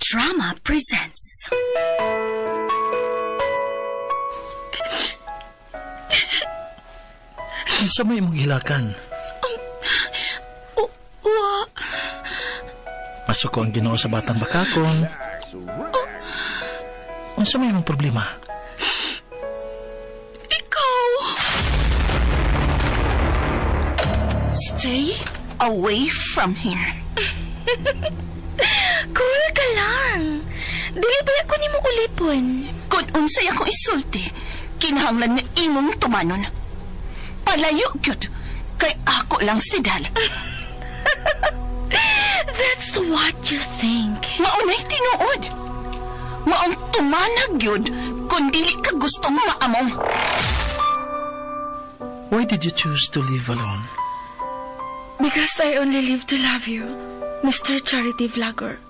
Drama presents. Unsa may imong gilakan? Wa. Masuko ang Ginoo sa batang bakakon. Unsa may imong problema? Ikaw. Stay away from here. Cool ka lang. Dili ba ako nimo ulipon? Kung unsay akong isulti, kinahanglan nga imong tumanon. Palayo gyud, kay ako lang si Dal. That's what you think. Maunay tinuod. Maong tumanag gyud kung dili ka gustong maamong. Why did you choose to live alone? Because I only live to love you, Mr. Charity Vlogger.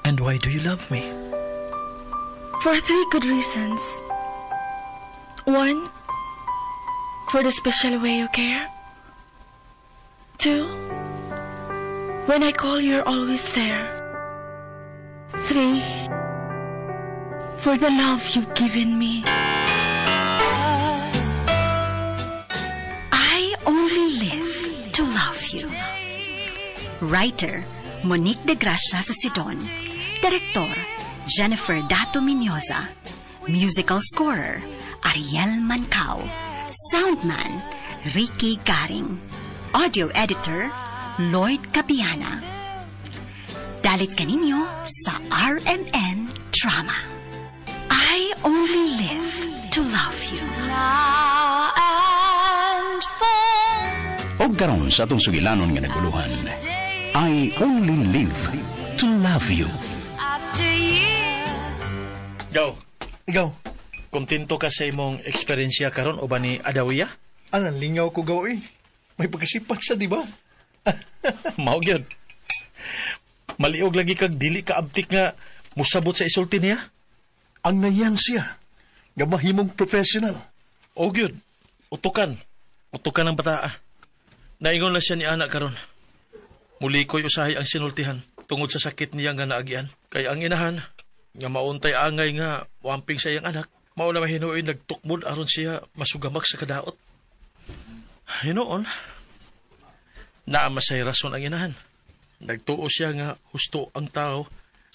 And why do you love me? For three good reasons. One, for the special way you care. Two, when I call, you're always there. Three, for the love you've given me. I Only Live to Love You. Writer, Monique de Gracia sa Sidon. Director, Jennifer Dato Miñoza. Musical scorer, Ariel Mancao. Soundman, Ricky Garing. Audio editor, Lloyd Capiana. Dalit kaninyo sa RMN Drama. I Only Live to Love You. Now and for Og karon sa atong sugilanon nga naguluhan, I Only Live to Love You. After year. Go. Ikaw. Kontento ka sa imong eksperyensya karon o ba ni Adawiya? Anang lingaw ko gaw eh. May pagkasipat sa, di ba? Mao gyud. Maliog lagi kag dili ka abtik nga musabot sa isulti niya. Ang ngayan siya. Nga mahimong professional. O gyud. Utukan. Utukan ang bataa. Naingon na siya ni anak karon. Muli ko'y usahay ang sinultihan tungod sa sakit niya nga naagian. Kay ang inahan, nga mauntay angay nga wamping sa iyang anak, mao na mahinuoy nagtukmod aron siya masugamak sa kadaot. Hinuon, naamasay rason ang inahan. Nagtuo siya nga husto ang tao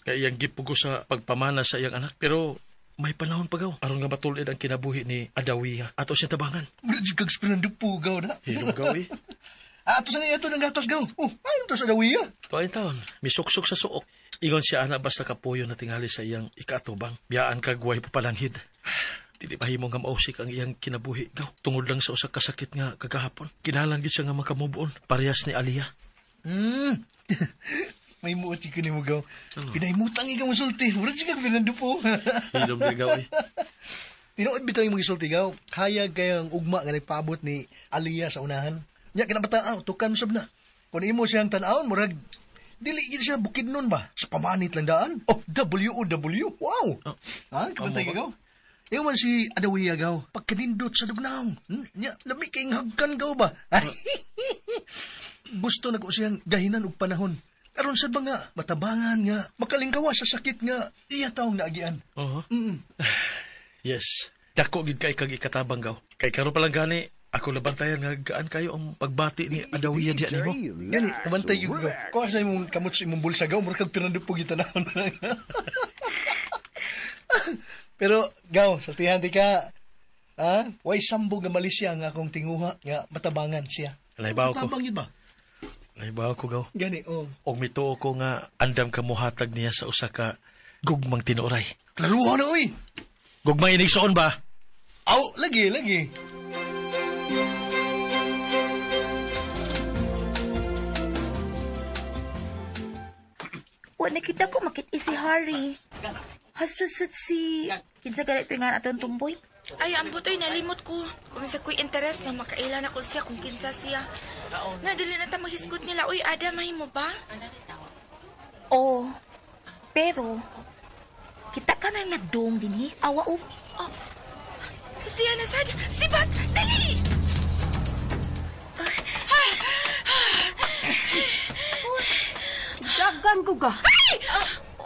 nga iyang gipugo sa pagpamana sa iyang anak. Pero may panahon pa gaw aron nga matulid ang kinabuhi ni Adawiya. Ato siya tabangan. Mura jud kag Fernando gaw na. Hilom gaw eh. Ato sa niya ito ng gatos gaw. Oh, ayon to sa Adawiya. Tuwain taon, misuksok sa suok. Ingon siya ana basta kapuyo na tingali sa iyang ikaatubang. Biyaan kag way papalanghid. Dili mahimo nga mausik ang iyang kinabuhi gaw. Tungod lang sa usa ka sakit nga kagahapon. Kinahanglan gid siya nga makamove on. Parehas ni Aliyah. May muot ko ni mo gaw. Pinahimutang ikaw musulti. Mura jud kag Fernando po. Hilom ni gaw eh. Tinuod bitaw yung mga isulti gaw. Hayag kay ang ugma nga nagpaabot ni Aliyah sa unahan. Nya kinabata tukan sab na. Kung imo siyang tan-awon murag dili gid siya bukid nun ba? Sa pamanit lang daan. Oh, W O W. Wow. Oh. Ha, kabantay Amo ka gaw. Iyo man si Adawiya gaw. Pagkanindot sa dugnaw. Nya lami kay hagkan gaw ba? Gusto na ko siyang gahinan og panahon. Aron sad ba nga matabangan nga makalingkawa sa sakit nga iya taong naagian. Oo. Yes. Dako gid kay kag ikatabang gaw. Kay karon pa lang gani ako nabantayan nga gaan kayo ang pagbati ni Adawiya diya nimo. Gani, kabantay gyud ko. Kuha sa imong kamot sa imong bulsa gaw, murag kag Fernando po gitanawon. Pero gaw, saltihan ti ka. Ha? Way sambog nga malisya nga akong tinguha nga matabangan siya. Lahibaw ko. Matabang yun ba? Lahibaw ko gaw. Gani, oh. Og mituo ko nga andam ka mohatag niya sa usa ka gugmang tinuray. Klaruha na oy. Gugmang inigsoon ba? Aw, lagi, lagi. Wa nakita ko makit si Harry. Hasta sa si kinsa ganito nga atong tumboy. Ay, ambot oy, nalimot ko. Kumisa ko'y interes nga makailan ako siya kung kinsa siya. Nadali na ta maghisgot nila. Uy, Ada, mahimo ba? Oh, pero kita ka nang nagdong din eh. Awa o. Oh, siya na sad. Sibat! Dali! Grabe Dagan ko ka. Ay!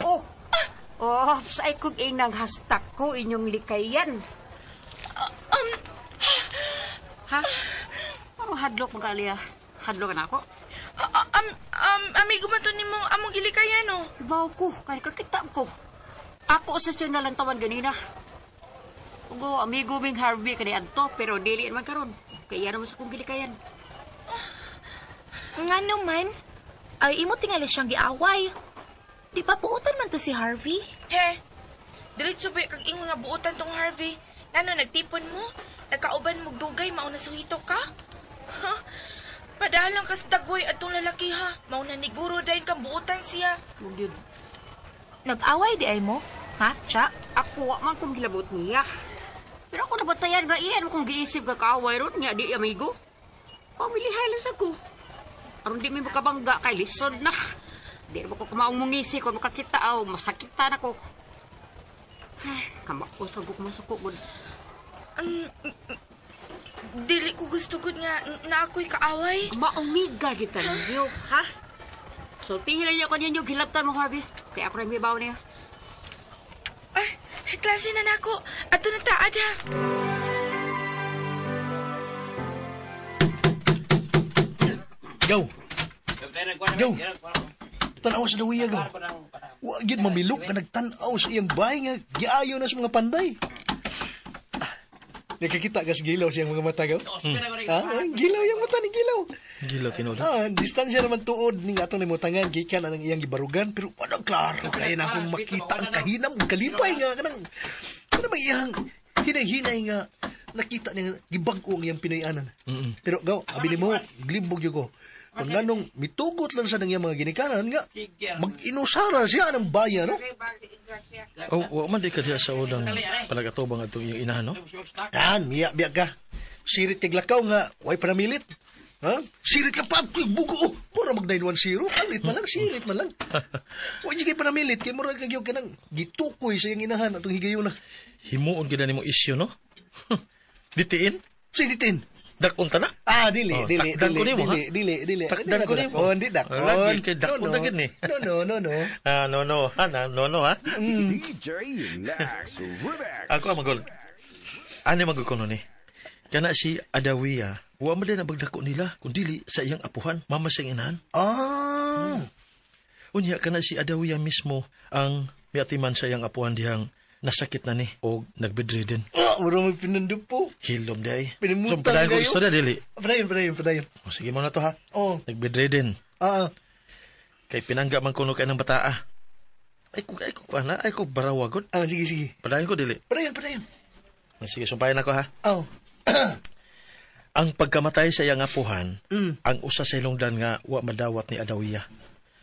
Oh! Oh, sa kong inang hastak ko inyong likayan. Ha? Ano hadlok mga Aliyah? Hadlok na ako? Amigo man to ni mong among gilikayan, oh. Ibaw ko, kaya kakita ko. Ako sa siyang nalantawan ganina. Ugo, amigo ming Harvey kani adto, pero dili man karon. Kaya naman sa kong gilikayan. Ngano man? Ay, imo tingali siyang giaway. Di ba buutan man to si Harvey? He, diretso ba kag ingon nga buutan tong Harvey? Nano nagtipon mo? Nagkauban mo dugay, mauna suhito ka? Ha? Padalang kas dagway atong lalaki ha. Mauna ni guro dayon kang buutan siya. Mugyud. Nag-away di ay mo? Ha, Cha? Ako wa man kong gilabot niya. Pero ako nabatayan nga iyan kung giisip ka kaaway ron nga di amigo. Pamilihay lang sa ko. Aron di mi makabangga kay lisod na. Di na ko kumaong mungisi kung makakita aw masakitan ako. Ay, kamako sa ko masuko gud. Dili ko gusto gud nga na ako'y kaaway. Maumiga kita ninyo, ha? So, tingin niyo ko ninyo, gilabtan mo, Harvey. Kaya ako rin may baw niya. Ay, klase na nako. Ato na taad ha. Go! Go! Tanaw sa dawiya, go! Wa gyud mamilok nga nagtan-aw sa iyang bahay nga giayo na sa mga panday. Nakakita ka sa gilaw siyang mga mata, go? Ah, gilaw yung mata ni gilaw. Gilaw tinuod. Ah, distansya naman tuod ning atong nimutangan gikan anang iyang gibarugan pero wala klaro kay na akong makita ang kahinam ug kalipay nga kanang kanang iyang hinay-hinay nga nakita niya gibag-o ang iyang Pinoy-anan. Mm-mm. Pero gaw, abi nimo glimbog gyud ko. Kung nganong mitugot lang sa nang iyang mga ginikanan nga mag-inusara siya ng bayan, no? Oh, wa man di ka diha sa unang palagatubang atong iyang inahan, no? Yan, miya-biya ka. Sirit kay lakaw nga, way panamilit. Ha? Sirit ka pa, bugo. Oh, mura mag 910. Alit man lang, sirit man lang. Huwag kay panamilit, kay mura kagyo ka nang gitukoy sa iyang inahan atong higayuna. Himuon gid na nimo isyu, no? Ditiin? Say ditiin. Dakon ta na? Ah, dili, Oh, dili, takdan dili, ko nimo, ha? dili, dili, dili. Takdan ko nimo. Oh, hindi dakon. Lagi kay dakon No, no. na gid ni. No, no, no, no. Ah, no, no. Ha, na, no, no, ha? DJ Lex Remix. Ako ang magol. Ano magol ko nun eh? Kana si Adawiya, wa man din ang bagdako nila, kundili sa iyang apuhan, mama sa iyang inahan. Ah. Unya, kana si Adawiya mismo ang miatiman sa iyang apuhan dihang nasakit na ni o nagbedridden. Ah, mura may pinandupo. Hilom di ay. Pinimutan So, padayon ko kayo? istorya, dili. Padayon, padayon, padayon. O, sige mo na to ha. Oh. Nagbedridden. Ah. Kay pinangga man kuno kay ng bataa. Ay ko, ay ko, ana, ay ko, barawagod. Ah, sige, sige. Padayon ko, dili. Padayon, padayon. Sige, sumpayan ako ha. Oh. Ang pagkamatay sa iyang apuhan, ang usa sa hilongdan nga wa madawat ni Adawiya.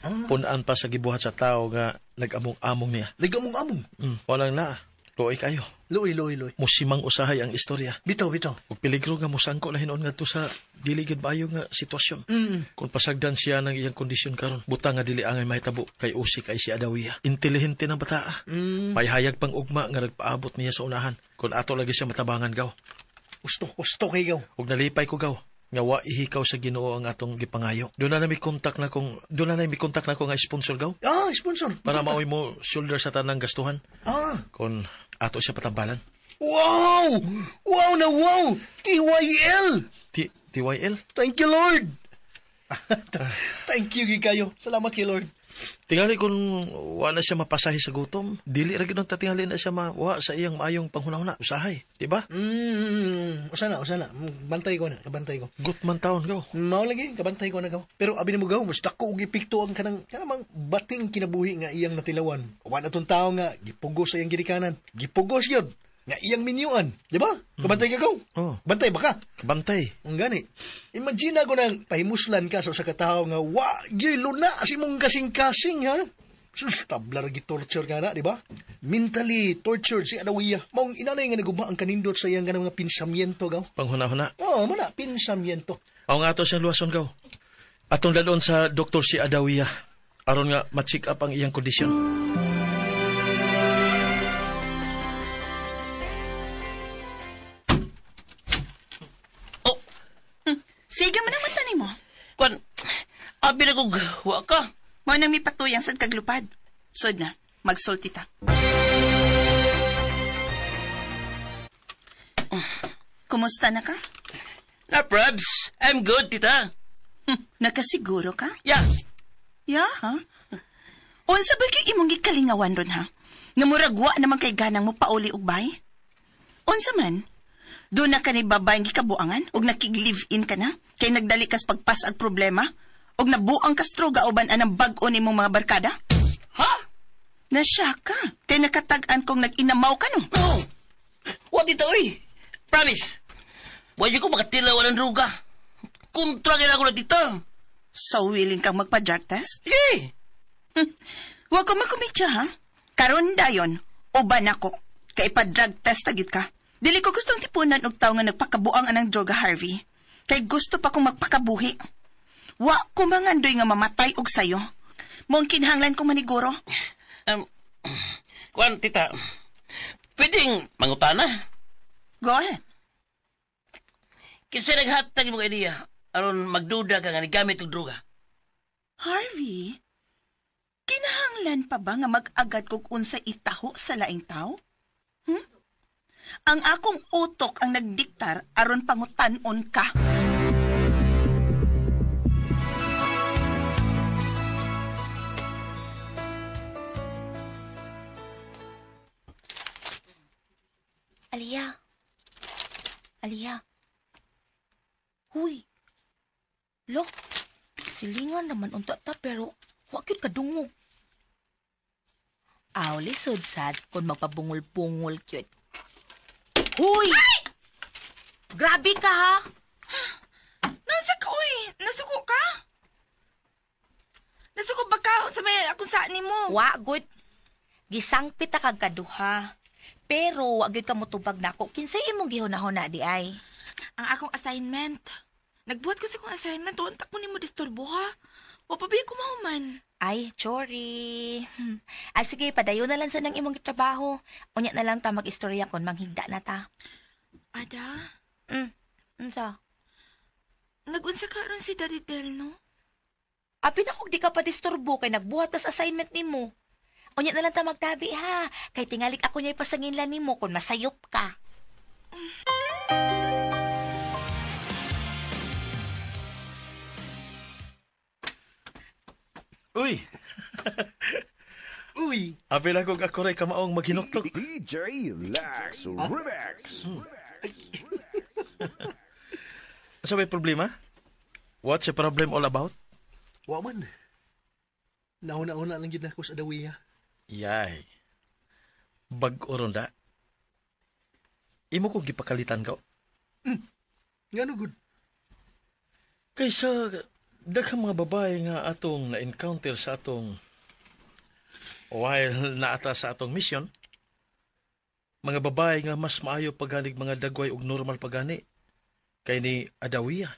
Ah. Punaan pa sa gibuhat sa tao nga nag-among-among niya. Nag-among-among? Walang na. Luoy kayo. Luoy, luoy, luoy. Musimang usahay ang istorya. Bitaw, bitaw. Ug peligro nga musangko na hinuon ngadto sa dili gid maayo nga sitwasyon. Kung pasagdan siya ng iyang kondisyon karon, buta nga dili angay mahitabo kay usik ay si Adawiya. Intelihente ng bataa. May hayag pang ugma nga nagpaabot niya sa unahan. Kung ato lagi siya matabangan gaw. Gusto, gusto kay gaw. Ug nalipay ko gaw nga wa ihikaw sa Ginoo ang atong gipangayo. Doon na may kontak na kong doon na may kontak na ko nga sponsor gaw. Ah, sponsor. Para maoy mo shoulder sa tanang gastuhan. Ah. Kung ato siya patambalan. Wow! Wow na wow! TYL! TYL? Thank you, Lord! Thank you, gikayo. Salamat kay Lord. Tingali kung wala siya mapasahe sa gutom, dili ra gyud ang tatingali na siya mawa sa iyang maayong panghunahuna. Usahay, di ba? Usa na. Bantay ko na, kabantay ko. Gutman taon gaw. Mao lagi, kabantay ko na gaw. Pero abi nimo gaw, mas dako og epekto ang kanang bating kinabuhi nga iyang natilawan. Wa na tong tawo nga gipugos sa iyang ginikanan. Gipugos gyud nga iyang minyuan, di ba? Kabantay ka gaw. Oh. Bantay ba ka? Kabantay. Ang gani. Imagine ako nang pahimuslan ka sa usa ka tawo nga wa gyud luna sa imong kasing-kasing ha. Sus, tabla ra gi-torture ka na, di ba? Mentally tortured si Adawiya. Maong inanay nga naguma ang kanindot sa iyang ganang mga pinsamiento gaw. Panghuna-huna. Oo, mo na, pinsamiento. Aw nga ato siyang luwason gaw. Atong dadon sa doktor si Adawiya. Aron nga ma-check up ang iyang kondisyon. Sige man ang mata nimo. Kwan, abi na kog wa ka. Mao nang mipatuyang sad kaglupad. Sod na, magsulti ta. Oh, kumusta na ka? Na, Probs. I'm good, tita. Nakasiguro ka? Yeah. Yeah, ha? Unsa ba kay imong gikalingawan ron, ha? Nga murag wa naman kay ganang mo pauli og bay? Unsa man? Doon na ka ni babaeng gikabuangan og nakig-live-in ka na? Kay nagdali kas pagpas ag problema? Og nabuang kas droga uban anang bag-o nimong mga barkada? Ha? Nasya ka. Kay nakatag-an kong nag-inamaw ka, no? No. Wa, tita, oy. Promise. Wa ko makatilaw ng droga. Kontra kaya ako na, tita. So, willing kang magpa-drug test? Sige. Huwag ko makumitya, ha? Karon dayon, uban ako. Kay pa-drug test agit ka. Dili ko gustong tipunan og tawo nga nagpakabuang anang droga, Harvey. Kay gusto pa kong magpakabuhi. Wa ko mangandoy nga mamatay og sayo. Mong kinahanglan kong maniguro. Kuan, tita. Pwedeng mangutana. Go ahead. Kinsa naghatag mo idea aron magduda ka nga nigamit og droga? Harvey, kinahanglan pa ba nga mag-agad kog unsa itaho sa laing tao? Ang akong utok ang nagdiktar aron pangutan-on ka. Aliyah. Aliyah. Huy. Lo, silingan naman unta ta pero wa gyud kadungog. Aw, lisod sad kun magpabungol-bungol gyud. Huy! Ay! Grabe ka ha. Nasa ka oy, nasuko ka? Nasuko ba ka sa may akong saan nimo? Wa good. Gisangpit ta kag kaduha. Pero wa gyud ka motubag nako. Kinsay imong gihunahuna di ay? Ang akong assignment. Nagbuhat kasi kong assignment, unta ko nimo disturbo ha. Wa pa ko mahuman. Ay, sorry. Ay sige, padayon na lang sa nang imong trabaho. Unya na lang ta mag-istorya kon manghigda na ta. Ada? Unsa? Nagunsa ka ron si Daddy Del, no? Abi na kog di ka pa disturbo kay nagbuhat ka sa assignment nimo. Unya na lang ta magtabi ha. Kay tingalik ako niya ipasanginlan nimo kon masayop ka. Uy! Uy! Apil ako ako ray kamaong maghinuktok. DJ Lex Remix. Sa may problema? What's the problem all about? Wa man. Nauna-una lang yun ako sa Adawiya. Yay. Bag-o ron da. Imo kong gipakalitan ka. Ngano good? Kaysa daghang mga babae nga atong na-encounter sa atong while naata sa atong mission, mga babae nga mas maayo paganig mga dagway og normal pagani kay ni Adawiya.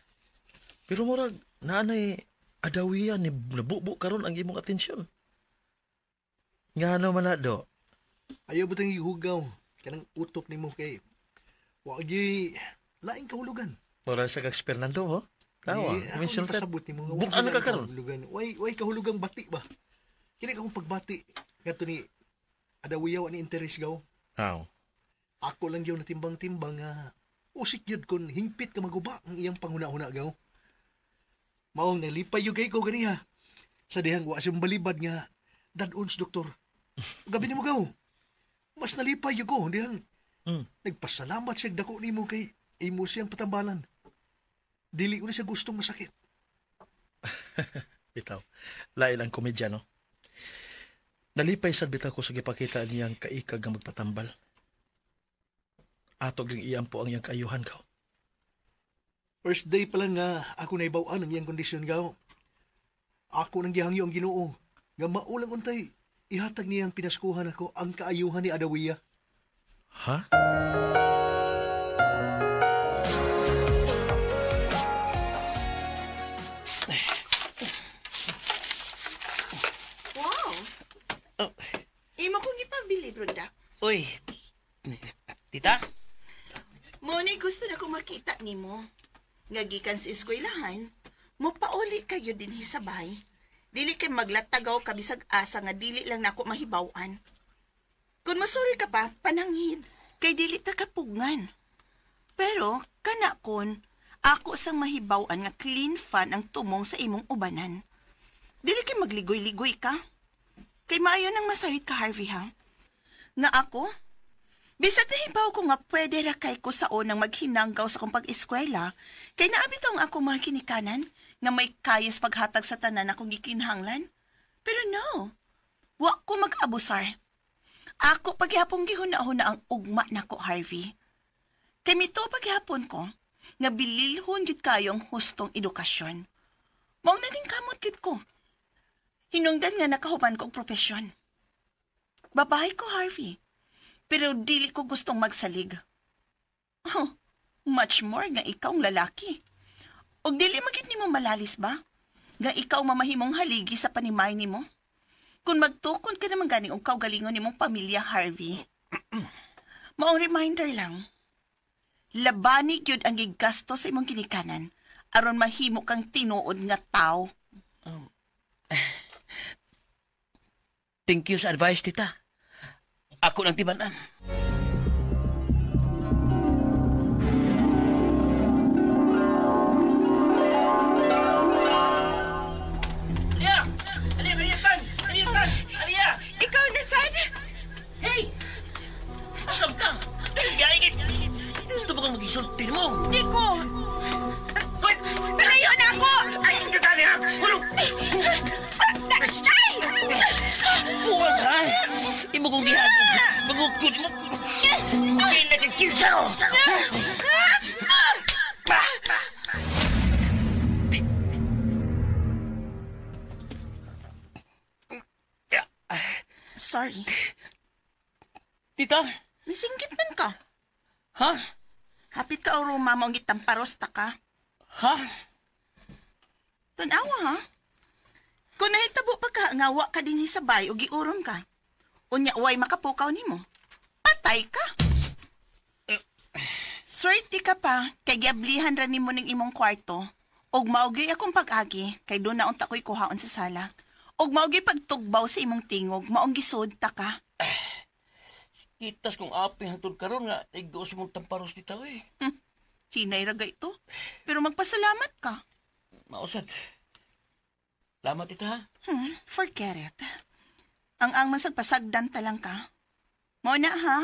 Pero murag naanay Adawiya ni nabubo karon ang imong atensyon. Ngano man na do? Ayaw butang ihugaw kanang utok nimo kay wa gyud laing kahulugan. Mura sa kag Fernando ho. Tawa, eh, ako pasabot nimo nga bukan ka karon. Way kahulugang bati ba? Kini akong pagbati ngadto ni Adawiya wa ni interes gaw. Aw. Ako lang gyud natimbang-timbang nga usik gyud kon hingpit ka maguba ang iyang panghuna-huna gaw. Maong nalipay gyud kay ko ganiha. Sa dihang wa siyang balibad nga dad-on sa doktor. Gabi nimo gaw. Mas nalipay gyud ko dihang nagpasalamat siya dako nimo kay imo siyang patambalan. Dili ko na siya gustong masakit. Bitaw. Lain ang komedya, no? Nalipay sad bitaw ko sa gipakita niyang kaikag nga magpatambal. Ato ging iyang po ang iyang kaayuhan gaw. First day pa lang nga ako naibaw-an ang iyang kondisyon gaw. Ako nang gihangyo ang Ginoo nga maulang untay ihatag niyang pinaskuhan ako ang kaayuhan ni Adawiya. Ha? Wow! Oh. Imo kong ipabili, Brunda. Uy, tita? Moni, gusto na kong makita nimo. Nga gikan sa eskwelahan, mopauli kayo dinhi sa bahay. Dili kay maglatagaw ka bisag asa nga dili lang nako mahibaw-an. Kung masuri ka pa, pananghid. Kay dili ta kapugngan. Pero, kana kon, ako sang mahibaw-an nga clean fan ang tumong sa imong ubanan. Dili kay magligoy-ligoy ka. Kay maayo nang masawit ka, Harvey, ha? Nga ako, bisag nahibaw ko nga pwede ra kay ko sa unang maghinanggaw sa kong pag-eskwela, kay naabit ang akong mga kinikanan nga may kayas paghatag sa tanan akong gikinhanglan. Pero no, wa ko mag-abusar. Ako paghihapong gihuna-huna ang ugma nako, Harvey. Kay mito paghihapon ko, nga bililhon gyud kayo ang hustong edukasyon. Mao na din kamot gyud ko. Hinungdan nga nakahuman ko og propesyon. Babae ko, Harvey. Pero dili ko gustong magsalig. Oh, much more nga ikaw ang lalaki. Og dili magid nimo malalis ba? Nga ikaw mamahimong haligi sa panimay nimo? Kung magtukon ka naman gani og kaugalingon nimong pamilya, Harvey. Maong reminder lang. Labani gyud ang gigasto sa imong ginikanan aron mahimo kang tinuod nga tao. Thank you sa advice, tita. Ako nang tibanan. Alia! Alia, kanitan! Kanitan! Alia! Ikaw na, Sad! Hey! Saan ka? Gaigit! Gusto ba kang mag-isulti mo? Di ko! Wait! Palayo na ako! Ay, hindi ka niya! Hulog! Ay! Buwan ha? Ibo kong gihagod. Magukod mo. Kinakakilsa ko! Sorry. Tita? Misinggit man ka. Ha? Hapit ka o Roma mo ang gitamparos ta ka. Ha? Tanawa ha? Kung nahitabo pa ka, nga wa ka din sa bay o giurom ka. Unya way makapukaw nimo. Patay ka. Swerte ka pa, kay giablihan ra nimo ning imong kwarto. Og maugay akong pag-agi, kay doon na unta ko'y kuhaon sa sala. Og maugay pagtugbaw sa imong tingog, maong gisod ta ka. Kitas kung api hangtod karon nga igos mong tamparos dito eh. Hinay ra ito. Pero magpasalamat ka. Mausad. Salamat, tita, ha? Forget it. Ang masagpasagdan talang ka. Mo na, ha?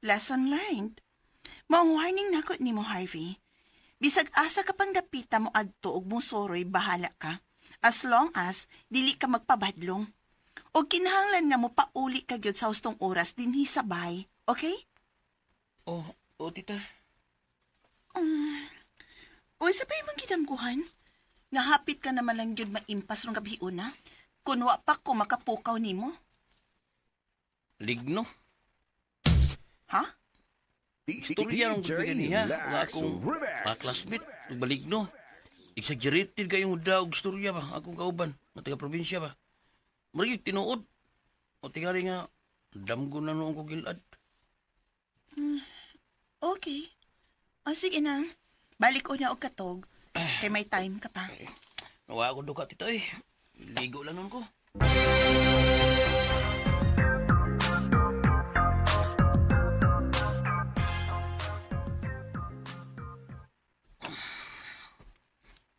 Lesson learned. Maong warning nako nimo, Harvey. Bisag asa ka pang dapita mo adto og musoroy, bahala ka. As long as dili ka magpabadlong. O kinahanglan nga mo pauli ka gyud sa hustong oras dinhi sa bahay. Okay? Oh, oh, tita. Uy, sa pa imong gidamguhan? Nga hapit ka naman lang gyud maimpas rong gabi una. Kun wa pa ko makapukaw nimo. Ligno? Ha? Istorya ng kaibigan niya. Nga akong classmate, baligno. Exaggerated kayong daog istorya ba? Akong kauban, nga taga-probinsya ba? Marigit, tinuod. O tingali nga, damgo na noong ko gilad. Okay. O sige na. Balik o na og katog. Kay may time ka pa. Nawa ako duka, tito eh. Ligo lang noon ko.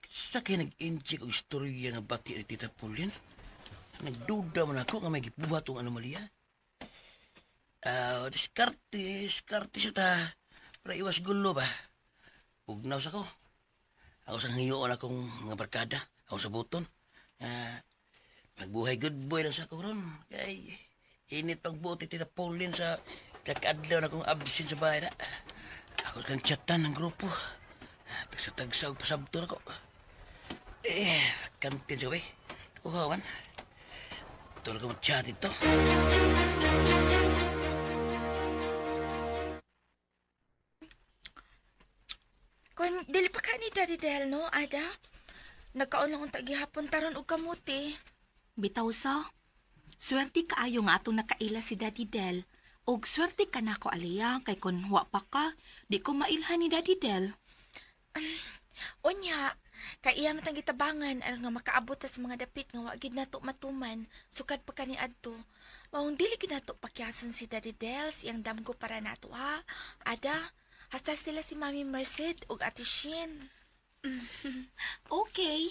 Sa kaya nag-incheck og istorya nga bati ni Tita Pauline, nagduda man ako nga may gibuhat ang anomalya. Diskarte, diskarte siya ta. Para iwas gulo ba? Ugnaw sa ko. Ako sa hiyoon akong mga barkada. Ako sa buton. Magbuhay good boy lang sa ako ron. Kay init pagbuot ni Tita Pauline sa kakadlaw na akong absent sa bahay na. Ako kang chatan ng grupo. Tagsa-tagsa og pasabto na ko. Eh, kantin siya eh. Kuhawan. Tulog ko mag-chat ito. Kung dili pa ka ni Daddy Del, no, Ada? Nagkaon lang ang tagihapon taron og kamuti. Bitaw sa, swerte kaayo nga atong nakaila si Daddy Del. Og swerte ka nako, Aliyah, kay kun wa pa ka, di ko mailhan ni Daddy Del. Unya, Kay iya man tang gitabangan aron nga makaabot ta sa mga dapit nga wa gid nato matuman sukad pa kani adto. Maong dili gid nato pakyason si Daddy Dels iyang damgo para nato ha. Ada, hasta sila si Mami Merced ug Ate Shin. Okay.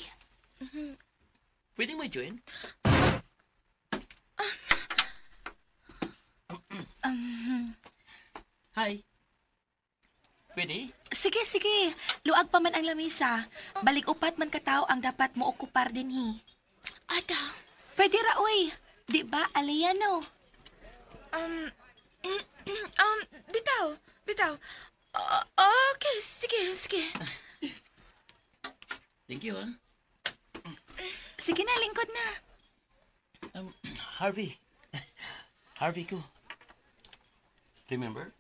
Pwede mo join? Hi. Pwede? Sige, sige. Luag pa man ang lamisa. Balik upat man katao ang dapat mo okupar dinhi. Ada. Pwede ra, oy. Di ba, Aliyah, no? Bitaw, bitaw. Okay, sige, sige. Thank you, ha? Sige na, lingkod na. Harvey. Harvey ko. Remember?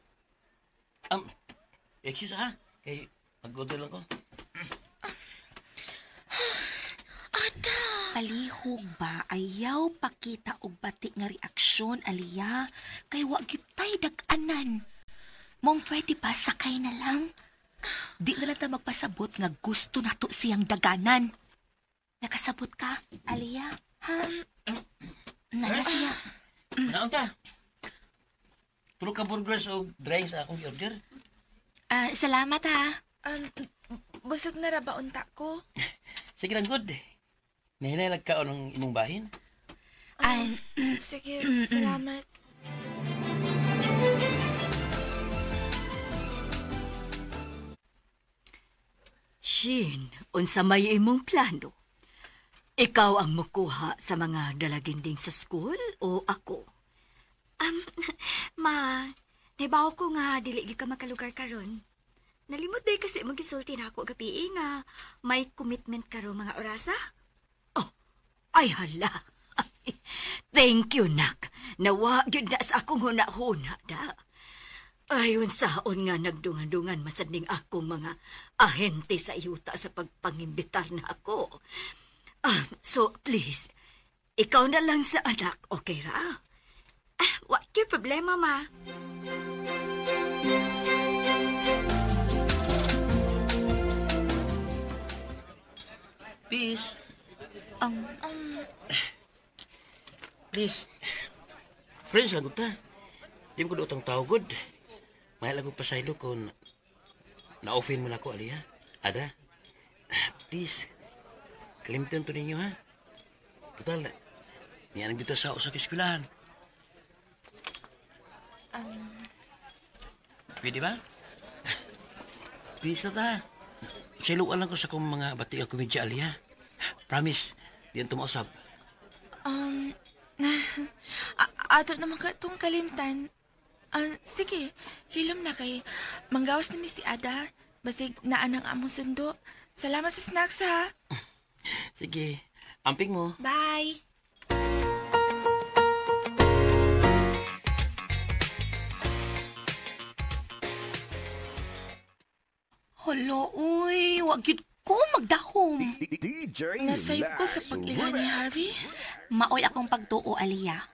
Excuse, ha? Kay, mag-order lang ko. Ada! Palihog ba ayaw pakita og bati nga reaksyon, Aliyah? Kay wa gyud tay dag-anan. Mong pwede ba sakay na lang? Di na lang ta magpasabot nga gusto nato siyang daganan. Nakasabot ka, Aliyah? Ha? Nana siya. Naon ta? Tulo ka burgers o drinks akong i-order. Salamat ha. Busog na ra ba unta ko? Sige lang, good. Nahinay nagkaon ng imong bahin. Sige, salamat. Shin, unsa may imong plano? Ikaw ang mukuha sa mga dalaginding sa school o ako? Ma, naibaw ko nga dili gyud ka makalugar karon. Nalimot day kasi magisulti na ako gabi nga may commitment karon mga orasa. Oh, ay hala. Thank you, nak. Nawa gyud na sa akong huna-huna da. Ayon saon nga nagdungan-dungan masadning akong mga ahente sa yuta sa pagpangimbitar na ako. So please, ikaw na lang sa anak, okay ra? Wa kay problema, ma. Peace. Please. Friends lang ta. Di mo ko dootang tao, good. Mahal ako pasaylo kung na-offend mo na ako, Aliyah. Ada, please. Kalimtan to ninyo, ha? Total, niya nang dito sa usang eskwelahan. Pwede ba? Please na ta. Siluan lang ko sa kong mga bati ang komedya, Aliyah. Promise, di ang tumausap. Ato naman ka itong kalimtan. Sige, hilom na kay. Manggawas na mi si Ada. Basig naan ang among sundo. Salamat sa snacks, ha? Sige, amping mo. Bye! Hala, uy, wag yun ko magdahom. DJ Nasayop ko sa Lax pag-ila ni Remix. Harvey. Maoy akong pagtuo, Aliyah.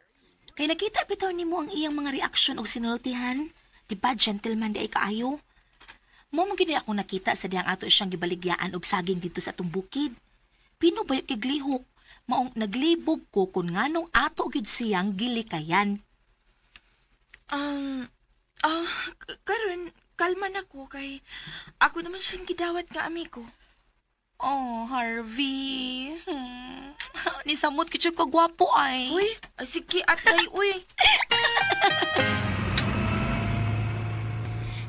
Kay nakita bitaw nimo ang iyang mga reaksyon og sinultihan. Di ba, gentleman di ay kaayo? Mo man gyud akong nakita sa diyang ato siyang gibaligyaan og saging dito sa atong bukid. Pino ba yung kiglihok? Maong naglibog ko kung nganong ato gyud siyang gilikayan. Karon, kalma na ko kay ako naman siyang gidawat nga amigo. Oh, Harvey. Nisamot kit siya kagwapo ay. Uy, ay sige atay, uy.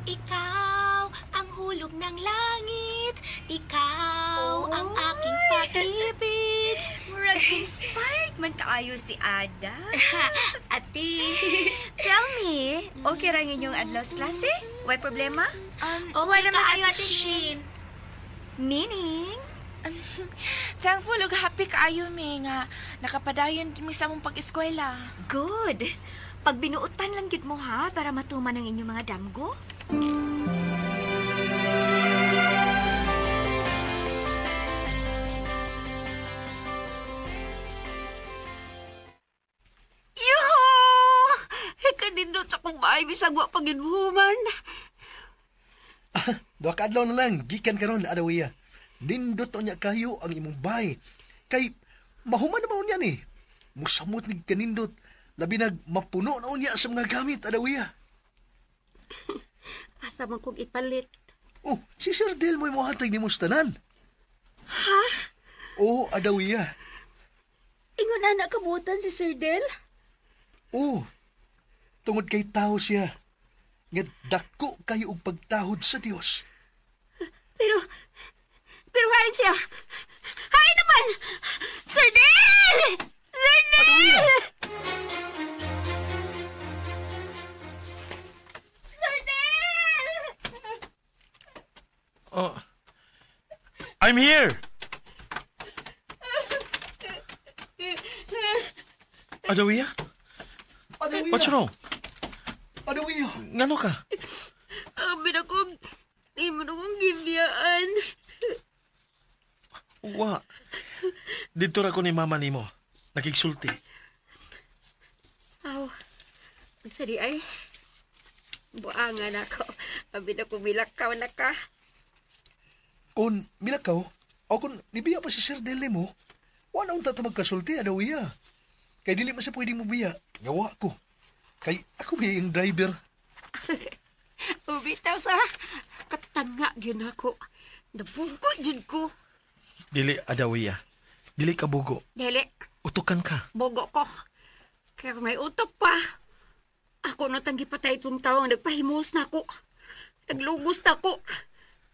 Ikaw ang hulog ng langit. Ikaw ang aking pag-ibig. Murag inspired man kaayo si Ada. Ate. Tell me, okay ra inyong adlaw sa klase? Way problema? Okay naman, kaayo, Ate Ate Shin. Meaning? Thankful ug happy kaayo mi nga nakapadayon mi sa among pag-eskwela. Good. Pag binuotan lang gid mo ha para matuman ang inyong mga damgo. Yuhu! Kanindot sa kong bahay, bisag wa pag-inhuman. Duha ka adlaw na lang, gikan karon adawiya. Nindot niya kayo ang imong bay. Kay mahuman na maon niya ni. Musamot ni kanindot. Labi nag mapuno na niya sa mga gamit, Adawiya. Asa man kong ipalit. Oh, si Sir Del mo'y mohatag ni Mustanan. Ha? Oh, Adawiya. Ingon na nakabutan si Sir Del? Oh, tungod kay tao siya. Nga dako kayo og pagtahod sa Dios. Pero hain siya. Hain naman! Sir Del! Sir Del! Sir Del! Oh, I'm here! Adawiya? Adawiya? What's wrong? Adawiya? Ngano ka? Abi na kong, di mo na kong gibiyaan. Wa. Dito ra ko ni mama nimo. Nakigsulti. Aw, unsa di ay? Buangan ako. Abi na kong milakaw na ka. Kung milakaw, o kung nibiya pa si Sir Del mo, wala unta ta magkasulti, Adawiya. Kay dili man siya pwedeng mubiya. Ngawa ko. Kay ako may iyang driver. Ubitaw sa katanga gyud ako. Nabugo jud ko. Dili, Adawiya. Dili ka bugo. Dili. Utukan ka. Bugo ko. Kaya may utok pa. Ako na tanggi patay itong tawang nagpahimos na ako. Naglugos na ako.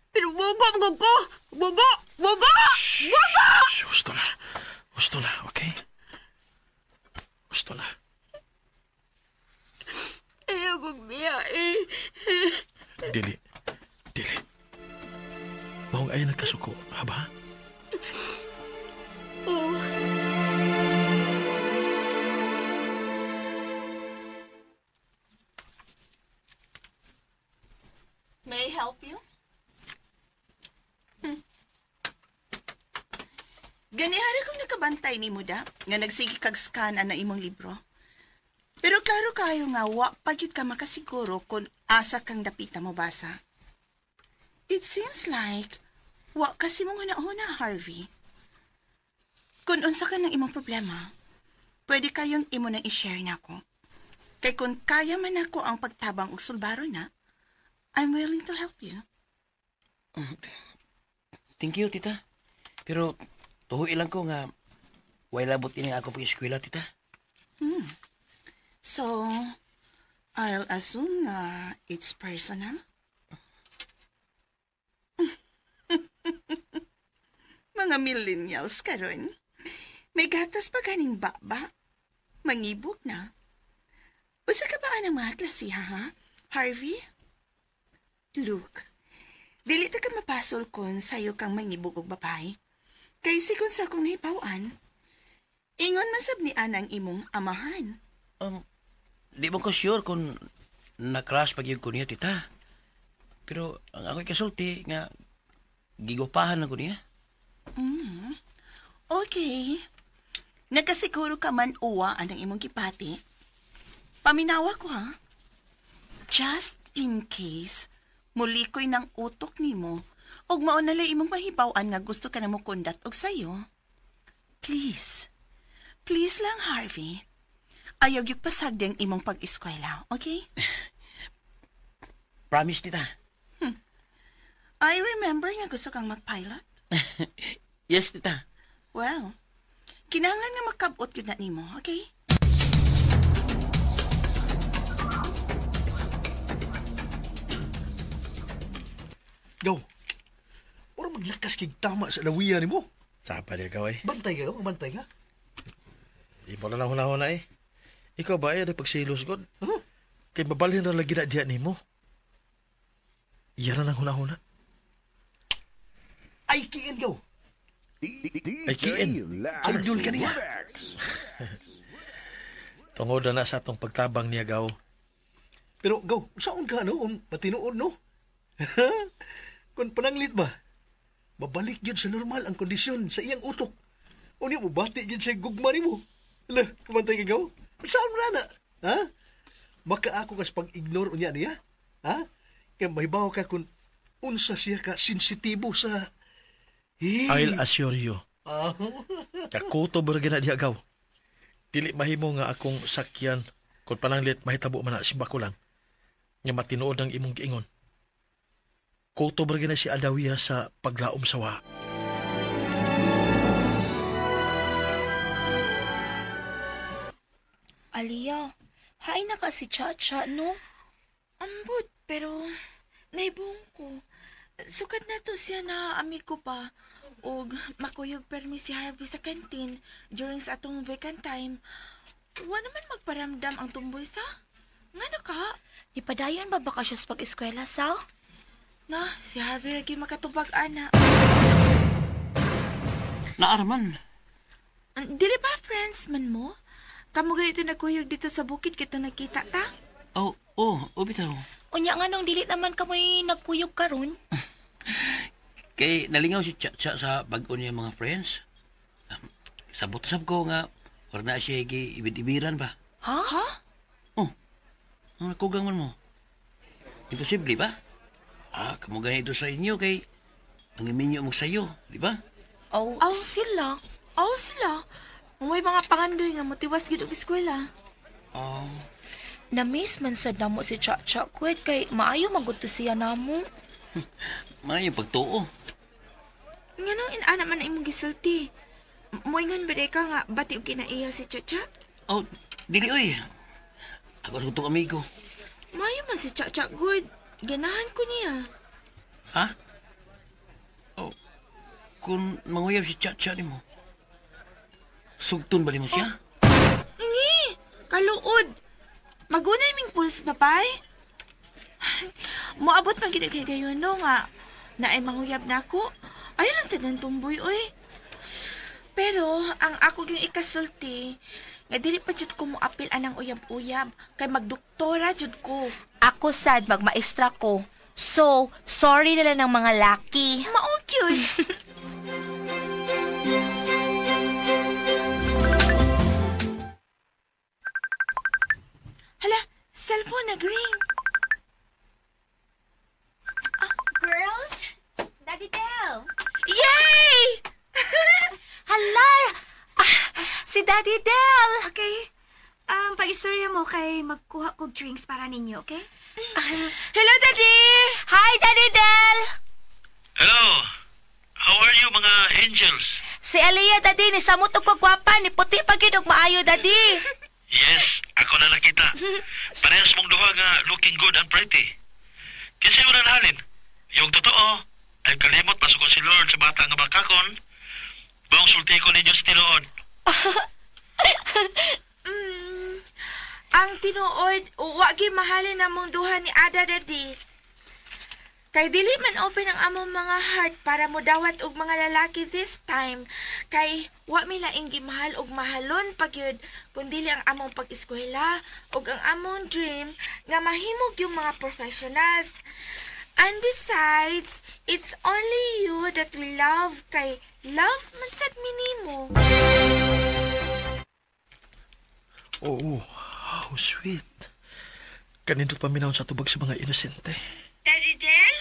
Pero bugo, bugo ko. Bugo! Bugo! Bugo! Gusto na. Gusto na, okay? Gusto na. Ayaw kong biya eh. Dili. Dili. Maong ay nagkasuko, haba? Oo. May I help you? Ganihara kong nakabantay ni mo da, nga nagsige kag scan ana imong libro. Pero klaro kayo nga, wa pagyud ka makasiguro kung asa kang dapita mo basa. It seems like, wa kasi mong huna-huna, Harvey. Kung unsa ka ng imong problema, pwede kayong imo nang i-share nako. Kay kung kaya man ako ang pagtabang og sulbaro na, I'm willing to help you. Thank you, tita. Pero tuhoy lang ko nga way labot ini ako pag-eskwela, tita. So, I'll assume na it's personal? Mga millennials karon. May gatas pa ganing baba. Mangibok na. Usa ka ba ang mga klasiha, ha? Harvey? Look, dili ta ka mapasol kon sayo kang mangibog og babae. Kay sigon sa akong nahibaw-an, ingon man sab ni Ana ang imong amahan. Di mo ko sure kung na-crush pag yun ko niya, tita. Pero ang ako'y kasulti nga gigupahan lang ko niya. Okay. Nakasiguro ka man uwa ang imong gipati. Paminawa ko, ha? Just in case, mulikoy ng utok nimo ug mao na lay imong mahibaw-an nga gusto ka na mo kundat og sayo. Please. Please lang, Harvey. Ayaw yung pasagdi ang imong pag-eskwela, okay? Promise, tita. I remember nga gusto kang mag-pilot. Yes, tita. Well, kinahanglan nga makabot yun na nimo, okay? Gaw. Ora maglakas kay tama sa lawiya nimo. Sapa niya gaw eh. Bantay ka, gaw. Bantay ka. Di mo na lang hunahuna eh. Ikaw ba ay pagsilos, God? Huh? Kay mabalhin ra lagi na diya nimo. Iya na lang hunahuna. Ay, kiin, gaw. Ay, kiin. Idol ka niya. Tungod na sa atong pagtabang niya, gaw. Pero, gaw, saan ka, no? Kung patinuod, no? Kung pananglit ba, mabalik yun sa normal ang kondisyon sa iyang utok. O niya, mabati yun sa gugma nimo. Ala, kumantay ka, gaw? Saan mo na, na? Ha? Makaako kas pag-ignore unya niya? Ha? Kaya mahibaw ka kung unsa siya ka sensitibo sa I'll assure you. Kakuto ba na diha gaw. Dili mahimo nga akong sakyan kung pananglit mahitabo man na simba ko lang. Nga matinuod ang imong giingon. Kuto ba na si Adawiya sa paglaom sa wa. Aliyah, hain na ka si Chacha, no? Ambot, pero naibong ko. Sukat na to siya na amigo pa. Og makuyog permi si Harvey sa kantin during sa atong vacant time. Wa naman magparamdam ang tumboy sa. Ngano ka? Nipadayon ba baka siya sa pag-eskwela, sa? Na, si Harvey lagi makatubag, ana. Naaraman. Dili ba friends man mo? Kamo ganito nagkuyog dito sa bukid kito nakita ta? Oh, bitaw. Unya nga nung dili naman kamoy nagkuyog karon. Kay nalingaw si Chacha sa bag-o niya mga friends. Sabot-sab ko nga wala na siya ibid-ibiran ba. Ha? Ha? Oh, ang nakugang man mo. Imposible ba? Ah, kamo ganito sa inyo kay ang iminyo mo sayo, di ba? Oh, sila. Oh, sila. May mga pangandoy nga motiwas gid og eskwela. Oh. Na-miss man sad namo si Chacha kwet kay maayo magudto siya namo. Maayo pagtuo. Nganong inana man imong gisulti? Moingon ba ka nga bati og kinaiya si Chacha? Oh, dili oy. Ako sa kutong amigo. Maayo man si Chacha good. Ganahan ko niya. Ha? Oh, kung manguyab si Chacha nimo, sugtun ba nimo siya? Oh. Ngi, kaluod. Magunay ming puls, papay. Moabot man gid kay gayon no nga naay manguyab nako. Ayo lang sa tumboy oy. Pero ang ako gyung ikasulti nga dili pa jud ko moapil anang uyab-uyab kay magdoktora jud ko. Ako sad magmaestra ko. So, sorry na lang ng mga laki. Mao cute. Hala, cellphone nag-ring. Girls, Daddy Del. Yay! Hala! Si Daddy Del! Okay. Pag-istorya mo kay magkuha kog drinks para ninyo, okay? Hello, Daddy! Hi, Daddy Del! Hello! How are you, mga angels? Si Aliyah, Daddy, ni samot og kagwapa, ni puti pa gid og maayo, Daddy. Yes, ako na nakita. Parehas mong duha nga looking good and pretty. Kasi mo na nahalin. Yung totoo, ay kalimot pasuko si Lord sa bata nga bakakon. Buong sulti ko ninyo sa tinuod. Ang tinuod, wagi mahalin namong duha ni Ada, Daddy. Kay dili man open ang among mga heart para modawat og mga lalaki this time. Kay wa mi laing gimahal og mahalon pa gyud kun dili ang among pag-eskwela og ang among dream nga mahimog yung mga professionals. And besides, it's only you that we love kay love man sad minimo. Oh, how sweet. Kanindot paminaw sa tubag sa mga inosente. Daddy Del?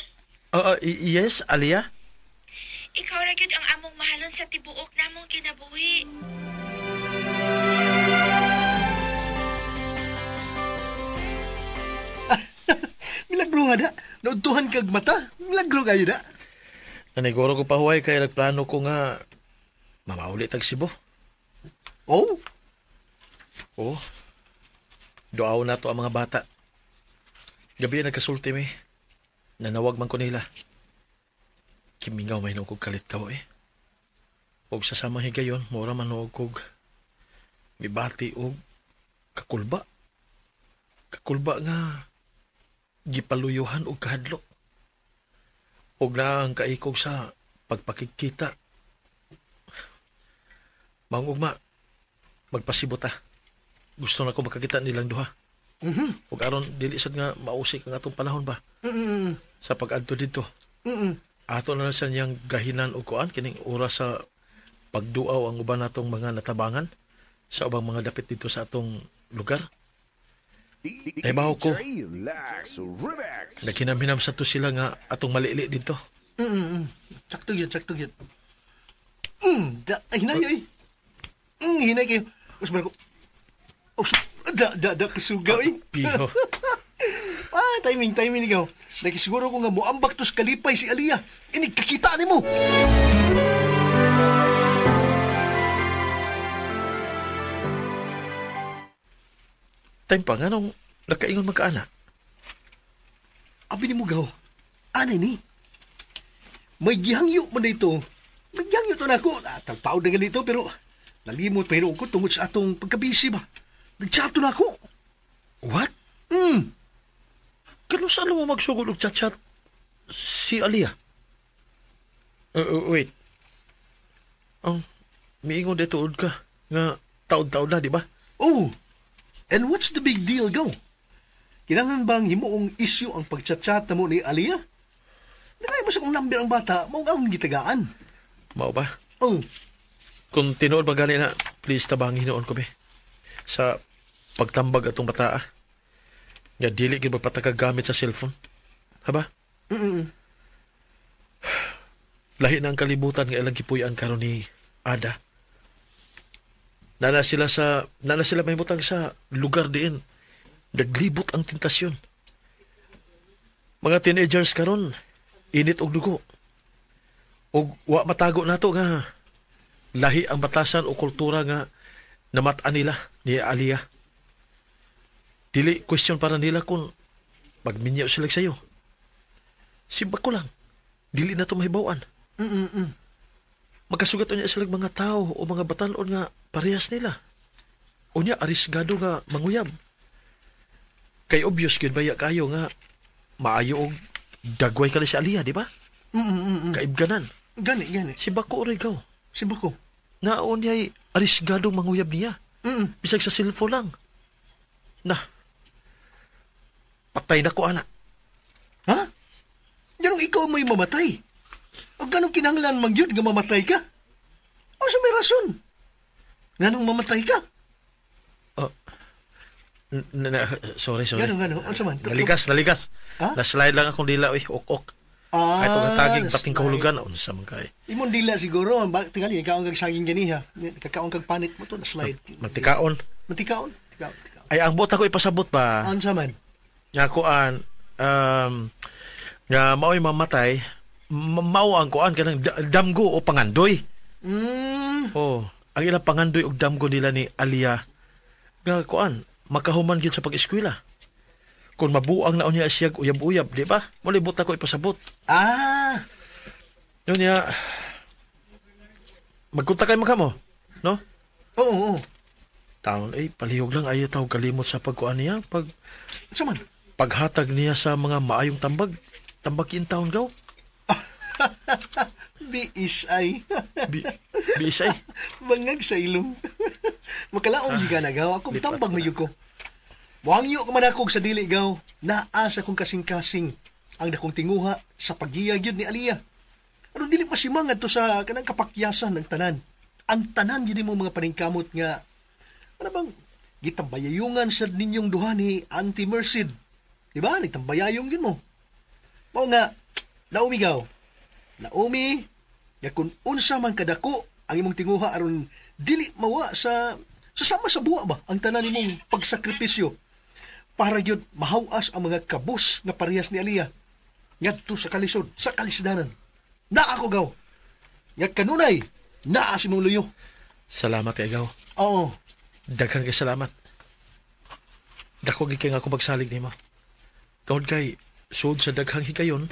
Yes, Aliyah? Ikaw ra gyud ang among mahalon sa tibuok namong kinabuhi. Milagro nga na. Naudtuhan kag mata. Milagro kayo na. Naniguro ko pahuway kay nagplano ko nga mamauli tag Cebu. Oh? Oo. Duaw na to ang mga bata. Gabi nagkasulti mi. Nanawag man ko nila. Kimingaw may kog kalit ka eh. Og sa samang higayon, mura man og kog mibati og kakulba. Kakulba nga gipaluyuhan og kahadlok. Og na ang kaikog sa pagpakikita. Mangugma, magpasibot ta. Gusto na ko makakita nilang duha. Mm-hmm. Ug aron dili sad nga mausik ang atong panahon ba? Mm-hmm. Sa pag-adto didto. Mm-hmm. Ato na lang sa niyang gahinan og kuan kining oras sa pagduaw ang uban natong mga natabangan sa ubang mga dapit dito sa atong lugar. Nahibaw ko. Naghinam-hinam sa to sila nga atong malili dito. Mm-hmm. Sakto yun, sakto yun. Ay, hinay, ay. Hinay kayo. Usman ko. Oh, da, kasuga, ay. Piho. Ah, timing ikaw. Nakisiguro ko nga muambak tos kalipay si Aliyah. Inig kakita ni mo. Time pa, nga nung nakaingon magkaana? Abi ni mo gaw. Anay ni. May gihangyo man dito. May gihangyo to na ako. Taon na ganito, pero nalimot pa hinuon ko tungod sa atong pagkabisi ba. Nagchato na ako. What? Kano saan mo magsugod og chat-chat si Aliyah? Wait. Miingon dito ka nga taon-taon na, di ba? Oh, and what's the big deal, go? Kinahanglan bang himuong issue ang pagchat-chat na mo ni Aliyah? Nagay mo sa kong number ang bata, mao ang gitagaan. Mao ba? Oh. Kung tinuod ba gani na, please tabangin noon ko be. Sa pagtambag atong bataa. Nga dili gyud magpatakagamit sa cellphone. Haba? Mm-mm. Lahi na ang kalibutan nga ilang gipuy-an karon ni Ada. Nana sila mahimutang sa lugar diin. Naglibot ang tentasyon. Mga teenagers karon init og dugo. Og wa matago nato nga lahi ang batasan o kultura nga namat-an nila ni Aliyah. Dili question para nila kung magminyo sila sayo. Simba ko lang. Dili na to mahibaw-an. Magkasugat unya sila mga tao o mga batan-on nga parehas nila. Unya arisgado nga manguyab. Kay obvious gyud baya kayo nga maayo og dagway ka si Aliyah, di ba? Kaibganan. Gani. Si Bako rin ikaw. Si Bako. Naon niya'y arisgado manguyab niya. Bisag sa cellphone lang. Na. Patay na ko, anak. Ha? Ganong ikaw may mamatay? O ganong kinahanglan mang yun nga mamatay ka? O sa may rason? Ganong mamatay ka? Oh. Sorry. Gano'n. Ano man? Naligas. Ha? Naslide lang akong dila, uy. Ok-ok. Ah, Kahit ang taging pating kahulugan, unsa man kay. Imong dila siguro. Tingali, ikaw ang kagsanging ganiha. Kakaon kag panit mo to, naslide. Matikaon. Matikaon? Tikaon. Ay, ang buot ako ipasabot ba? Unsa man? Nga kuan, nga mao'y mamatay, mao ang kuan kanang damgo o pangandoy. Oh, ang ilang pangandoy og damgo nila ni Aliyah nga kuan, makahuman gyud sa pag-eskwela. Kung mabuang na unya siya uyab-uyab, di ba? Mulibot ako ipasabot. Ah. Yun niya, magkunta kayo magkamo, no? Oo. Taon, ay, palihog lang, ayaw tao kalimot sa pagkuan niya. Saman? Paghatag niya sa mga maayong tambag. Tambag yung taon, gaw. BSI. BSI? Bangag sa ilong. Makalaong ah, ka na, gaw. Akong tambag mayug ko. Muhangyo ka man ako sa dili, gaw. Naa sa kong kasing-kasing ang dakong tinguha sa paggiya gyud ni Aliyah. Ano dili masimangad to sa kanang kapakyasan ng tanan. Ang tanan gyud mo mga paningkamot nga ano bang gitambayayungan sa ninyong duha ni Auntie Merced. Diba? Nagtambayayong gyud mo. Mao nga, laumi gaw. Laumi, nga kung unsa man kadako ang imong tinguha aron dili mawa sa sama sa buwa ba ang tanan nimong pagsakripisyo para gyud mahawas ang mga kabus nga parehas ni Aliyah ngadto sa kalisod, sa kalisdanan. Naa ako gaw. Nga kanunay, naa si mong luyo. Salamat kay gaw. Oo. Daghan kay salamat. Dako gid kay nga ako magsalig nimo. Tungod kay sud sa daghang higayon,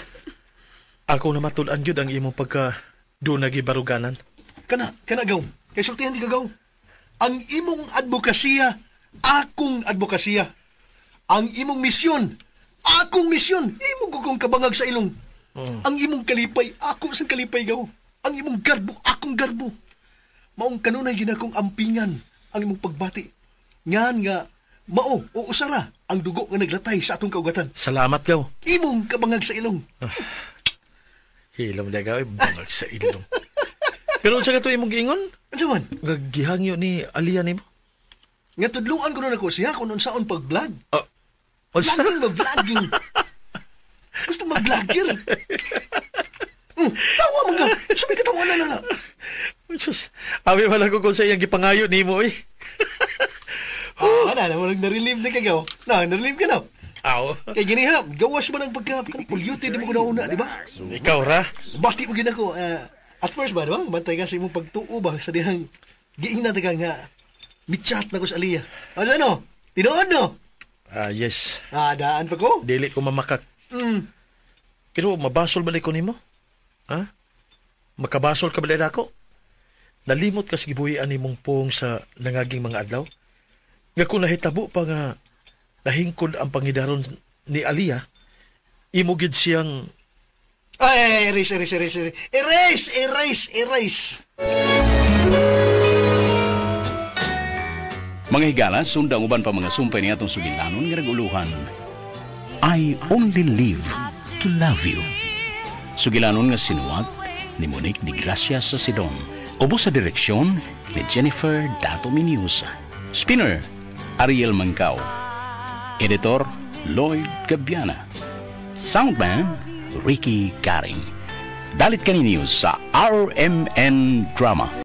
ako na matud-an gyud ang imong pagka dunagi baruganan. Kana gaw. Kay sultihan di ka gaw. Ang imong advokasya, akong advokasya. Ang imong misyon, akong misyon. Imo ko kong kabangag sa ilong. Ang imong kalipay, ako sang kalipay gaw. Ang imong garbo, akong garbo. Maong kanunay ginakong ampingan ang imong pagbati. Ngan nga mao o usara ang dugo nga naglatay sa atong kaugatan. Salamat gaw. Imong kabangag sa ilong. Hilom na gaw, bangag sa ilong. Pero sa kato imong giingon? Ano man? Gihangyo ni Aliyah nimo? Nga tudluan ko nun ako siya kung unsaon pag-vlog. Vlogging ba? Vlogging. Gusto mag-vlogger. Tawa man ka. Sabi ka tawa na. Sus, abi man ako kung sa iyang gipangayo nimo eh. Ah, na, na, na-relieve na ka gaw. Na, na-relieve ka na. Aw. Kay gini ha, gawas man ang pagka polluted mo ko nauna, di ba? Ikaw ra. Bati mo gid ako. At first ba, di ba? Bantay ka sa imong pagtuo ba sa dihang giingnan ta ka nga michat na ko sa Aliyah. O sa ano? Tinuod no? Ah, yes. Ah, daan pa ko. Dili ko mamakak. Pero mabasol ba ko nimo? Ha? Makabasol ka ba ako? Nalimot ka sa gibuhian nimong pong sa nangaging mga adlaw? Nga kung nahitabo pa nga nahingkod ang pangidaron ni Aliyah, imo gid siyang Ay, erase, erase, erase, erase, erase, erase, erase. Mga higala, sundang uban pa mga sumpay ni atong sugilanon nga naguluhan. I only live to love you. Sugilanon nga sinuwat ni Monique de Gracia sa Sidon. Ubos sa direksyon ni Jennifer Dato Miniusa. Spinner, Ariel Mangkao. Editor, Lloyd Gabiana. Soundman, Ricky Garing. Dalit kaninyo sa RMN Drama.